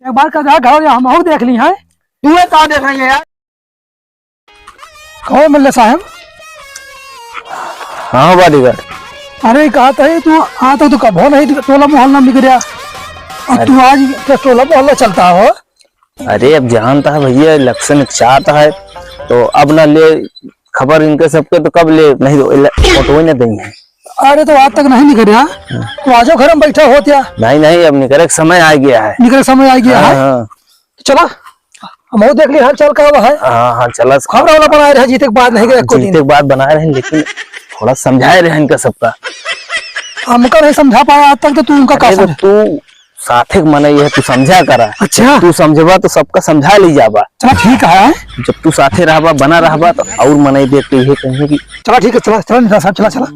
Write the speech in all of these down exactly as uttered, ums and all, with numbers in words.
एक बार का जा घर हम और देख ली हैं। तू ये का देख रही है यार? कहो एमएलए साहब। हाँ हो bodyguard। अरे कहा था तू, आज तक तो कभो नहीं टोला मोहल्ला में निकला, और अरे। तू आज क्या टोला मोहल्ला चलता हो? अरे अब जानता है भैया, election एक चाहता है, तो अब ना ले खबर इनके सबके, तो कब ले, नहीं तो इले-, वोटो ही ना देंगे। अरे तो आज तक नहीं निकला, तो आजो घर में बैठा होत्या। नहीं नहीं, अब निकले के समय आ गया है। निकले के समय आ गया हाँ, है। हाँ। तो चला, हम वो देख ली हाल चाल का हुआ है। हाँ हाँ चला। खबर वाला बनाए रहे, जीते के बाद नहीं गए एको जीते दिन। के बाद बनाए रहे, लेकिन थोड़ा समझाए रहे इनका सबका। हमका नहीं समझा पाया आज तक, तो तू उनका का अरे तो समझा? तू साथे के मनई है, तू समझा करा। अच्छा। तू समझबा तो सबका समझा ले जाबा। चला ठीक है। जब तू साथे रहबा, बना रहबा, तो और मनई देख के ये कहीं कि चला ठीक है, चला, चला नेता साहब, चला, चला।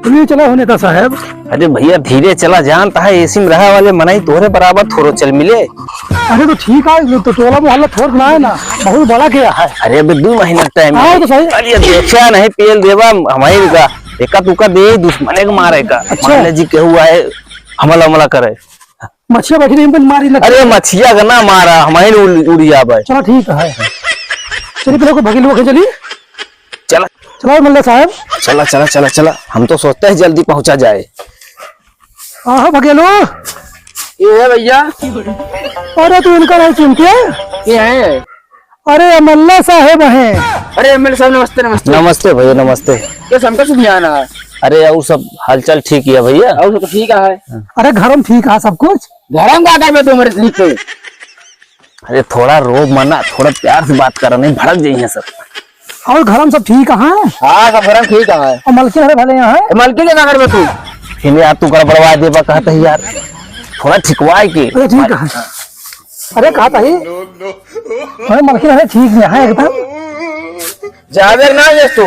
तुम ही चला हो नेता साहब। अरे भैया धीरे चला, जानता है एसी में रहा वाले मनई तोहरे बराबर थोड़ो चल मिले। अरे तो ठीक है, तो टोला मोहल्ला थोड़ ना है ना, बहुत बड़ा गया है। अरे अबे दो महीना टाइम हाँ, है। तो सही। अरे देखा नहीं पेल देवा हमारे का, एका तुका दे दुश्मने के मारे का। अच्छा। मान ले जी केहू आए हमला हमला करे। मछिया बैठी रही, हमको मारी लग। अरे मछिया का ना मारा, हमारे उड़, उड़ जाबे। चलो ठीक है। चलिए पहले को भगेलू के चलिए। चला। चलो एमएलए साहब। चला चला चला चला, हम तो सोचते हैं जल्दी पहुंचा जाए। हाँ हाँ भगेलू। ये है भैया। अरे तू इनका नहीं चिनते? ये है। अरे एमएलए साहब हैं। अरे एमएलए साहब नमस्ते नमस्ते। नमस्ते भैया नमस्ते। ये हमका सुधियाना है। अरे और सब हालचाल ठीक है भैया? और सब तो ठीक है। अरे घर में ठीक है सब कुछ? घर में का करबे तू हमारे ठीक से? अरे थोड़ा रो मना, थोड़ा प्यार से बात करा, नहीं भड़क जाइए सब। और घर में सब ठीक है? हाँ, सब घर में ठीक है। और मलकिन हरे भले यहाँ है? तो मलकिन के का करबे तू? फिर यार तू गड़बड़वा देबा कहते ही यार, थोड़ा ठिकवाए के। अरे ठीक है। अरे कहता ही, अरे मलकिन हरे ठीक नहीं है एकदम। जाबे ना जस तू।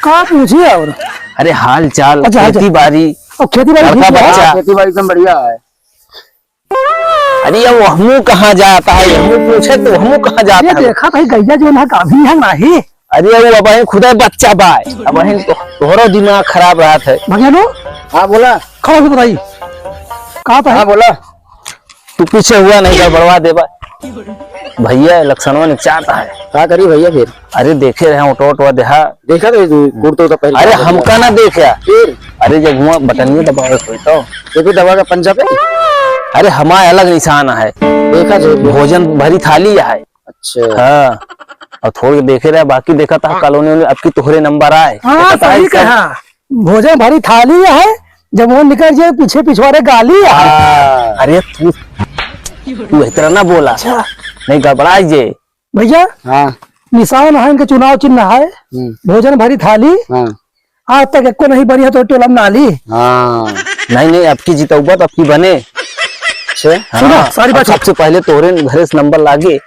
का पूछी और? अरे हाल चाल, अच्छा, अच्छा। खेती बाड़ी, और खेती बाड़ी लड़का ठीक है? बच्चा। हाँ, खेती बाड़ी एकदम बढ़िया है। अरे ये हमू कहाँ जाता है, हमू पूछे तो हमू कहाँ जाता ये है? देखा भाई गैया जो ना गाभी है नाही। अरे वो अब खुदा बच्चा बाय, अब तो तोहरो दिमाग खराब रहत है। भगेलू। हाँ बोला। खड़ा होके बताई। कहाँ था? हाँ बोला। तू पीछे हुआ नहीं गड़बड़वा देबा। भैया इलेक्शनवा निपचाता है। का करी भैया फिर? अरे देखे रहे ऑटो ऑटो देहा। देखा तो तू कुर्तो तो पहले अरे हमका ना देखा। फिर? अरे जब हुआ बटनिया दबावे कोई तो। ये भी दबा के पंजा पे? अरे हमारा अलग निशान है। देखा जो भोजन भरी थाली है। अच्छा। हाँ। और थोड़े देखे रहे बाकी देखा था कॉलोनी में अब की तोहरे नंबर आए। हाँ, देखा था सही कहा। भोजन भरी थाली है, जब वो निकल जाए पीछे पिछवाड़े गाली है। हाँ। अरे तू, तू इस तरह ना बोला। अच्छा। नहीं गड़बड़ा जे। भैया। हाँ। निशान है इनके चुनाव चिन्ह है। हम्म। भोजन भरी थाली। हाँ। आज तक एको नहीं बनी है तो टोला में नाली। हाँ। नहीं नहीं अब की जितौबा तो अब की बने। अच्छा। हाँ, सुनो, सारी बात सबसे पहले तोहरे घरे से नंबर लागे।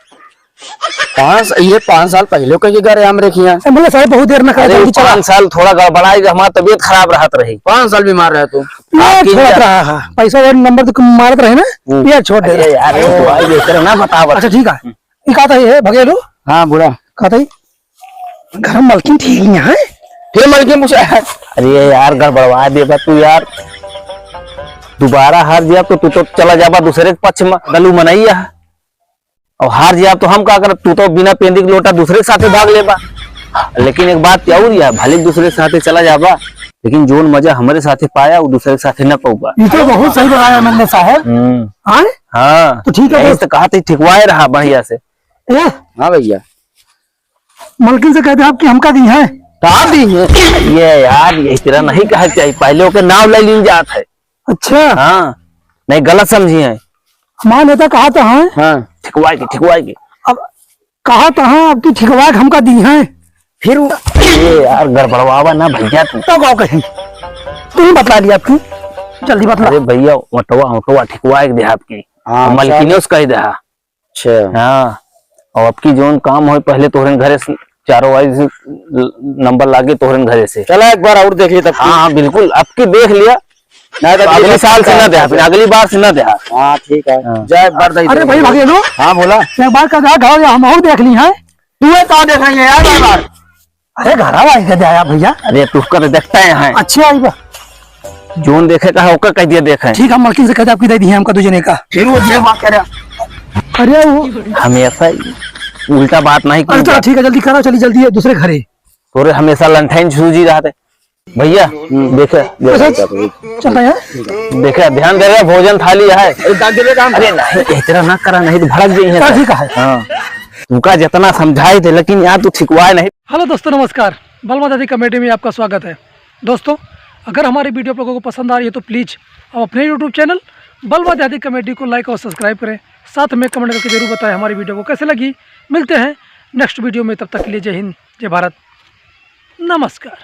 पाँच, ये पाँच साल पहले कह के गए हम रेखिया। एमएलए साहब बहुत देर न करे, अरे, जल्दी चला। पाँच साल थोड़ा गड़बड़ाई, हमार तबीयत खराब रहत रही। पाँच साल बीमार रहे तू। पेट आप छोड़त किन रहा है, पैसा और नंबर तो मारत रहे ना, हम्म। पेट छोड़ दे अरे रहा। यार, ये तो भाई, ये तरह ना बतावत। अच्छा, ठीक है। हम्म। ये कहता है, भगेलू? हाँ, बूढ़ा। कहता है, घर में मलकिन ठीक नहीं है? फिर मलकिन पूछा है। अरे यार, गड़बड़वा देबा तू यार। दोबारा हार गया तो तू तो चला जाबा दूसरे के पक्ष में, दलू मनैया है। और हार जाब तो हम का करब? तू तो बिना पेंदी के लोटा दूसरे के साथे भाग लेबा। लेकिन एक बात क्या और है, भले दूसरे के साथे चला जाबा, लेकिन जोन मजा हमरे साथे पाया, वो दूसरे के साथे न पौबा। ये तो बहुत सही बताया एमएलए साहब। हम्म। हाँ? हाँ। तो ठीक है, यही बस। तो कहा था, ठिकवाए रहा बढ़िया से। ए? हाँ भैया। मलकिन से कह दे आप कि हमका दी है। कहाँ दी है? ये यार, ये तेरा नहीं कहा चाहिए, पहले ओके नाव ले लीन जात है। अच्छा। हाँ, नहीं गलत समझी है। हमार नेता कहा तो है। हाँ। ठिकवाए के, ठिकवाए के। अब कहा तो है, आपकी ठिकवाए के हमका दी है। फिर वो ये यार गड़बड़वावा ना भैया तू। तो का कही? तू ही बतला दिया आपकी। जल्दी बतला। अरे भैया, ओटवा, ओटवा ठिकवाए के दे आपकी। हाँ, मलकिनियों से कह दे। अच्छा। हाँ, और अब की जोन काम होई, पहले तोहरन घरे से, चारों वारी से ल-, नंबर लागे तोहरन घरे से। चला, एक बार और देख ली तब हाँ, की। हाँ, बिल्कुल, अब की देख लिया। नहीं, तो तो अगले अगली साल से बार ना दे, देख अगली बार से ना दे। हाँ, ठीक है। हाँ। जा, एक बार दे अरे दे। भाई, भगेलू। हाँ, बोला। एक बार का जा, घर हम और देख ली हैं। तू ये का देख रही है यार, बार बार? अरे, घर आवा के दे आया भैया। अरे, तू कर देखता है, हैं। अच्छे आई बा। जोन देखे का है, ओका कह दिया देखे। ठीक है, मलकिन से कह दे आपकी दे दी है हमका दो जने का। फिर वो ये बात करे। अरे वो हमेशा उल्टा बात नहीं अरे चलो की। ठीक है, जल्दी करो, चलिए जल्दी है दूसरे घरे। तोरे हमेशा लंठन सूझी रहते। भैया, देखे, अच्छा, चलता है। देखे, ध्यान दे रहे, भोजन थाली है। अरे, दान दे रहे, दान। अरे नहीं, इतना ना करा, नहीं तो भड़क गई है। हाँ, ठीक है। हाँ, तुमका जितना समझाए थे, लेकिन यहाँ तू ठिकवाए नहीं। हेलो दोस्तों, नमस्कार। बलमा दादी कॉमेडी में आपका स्वागत है। दोस्तों, अगर हमारी वीडियो आप लोगों को पसंद आ रही है तो प्लीज आप अपने YouTube चैनल बलमा दादी कॉमेडी को लाइक और सब्सक्राइब करें। साथ में कमेंट करके जरूर बताएं हमारी वीडियो को कैसे लगी। मिलते हैं नेक्स्ट वीडियो में, तब तक के लिए जय हिंद, जय भारत, नमस्कार।